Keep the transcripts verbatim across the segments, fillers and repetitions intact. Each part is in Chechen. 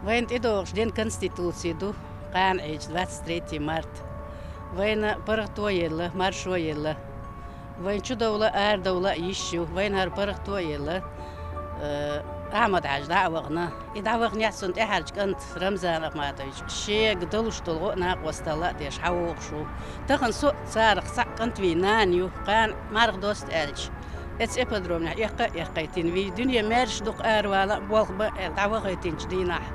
Вайна тӀедогӀуш ден Конституци ду, кхана Ӏийча двадцать третье марта. Вайна паргӀато елла, маршо елла. Вайн чудовла а, арадовла а йиш ю, вайна хӀара паргӀато елла, э, Ахьмад-Хьаьжа дӀа а вахана. И дӀаваханехь цунна тӀаьхьарчу кӀант Рамзан Ахматович шега далуш долу гӀо а накъосталла а деш хьавогӀуш ву. Тахана со а царах цхьаъ кӀант вий нана ю, кхана марха доста аьлча. Эца ипподромехь эккха а эккхийтина вий, дуьне маьрша дукха аравала а, болх бан а аьлла, дӀавахийтинчу дийнахь.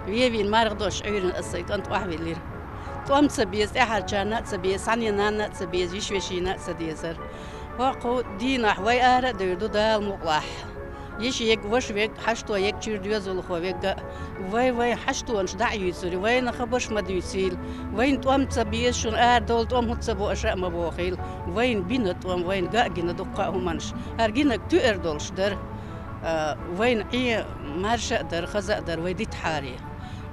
Вевийна марха дош Ӏуьйрина аса и кӀант охьавиллира. ТӀом ца беза, тӀаьхьарчарна а ца беза, цхьанне нанна а ца беза, йиш-вешина а ца дезара. ХӀокху дийнахь вай ара а девр ду Дала мукъалахь. Йиш ерг, ваша верг, хьашто ерг, чуьра доьзалхо верг а, вай вайн хьаштонаш дӀа а юьйцура, вайна хабарш ма дуьйцийла, вайна тӀом ца беза шуна, арадовла тӀом хӀунда ца бо аша а ма бохийла, вайна бина тӀом, вайна га а гина дуккха а хӀуманаш. ХӀара гинарг туьар долуш дара, а, вайна Ӏен марша а дара, хаза а дара вай дитахьаре.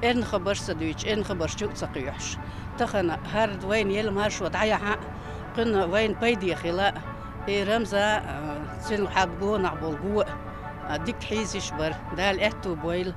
Эрна хабарш ца дуьйцуш, эрна хабарш чу а ца кхоьхьуш. Тахана хӀара вайна елла маршо дӀаяхьа а, кхуьнан вайна пайде хила а, и Рамзан, а, цуьнан хьалха гонах болу го а, а, дика хьийзаш бара, Дала аьтту бойла.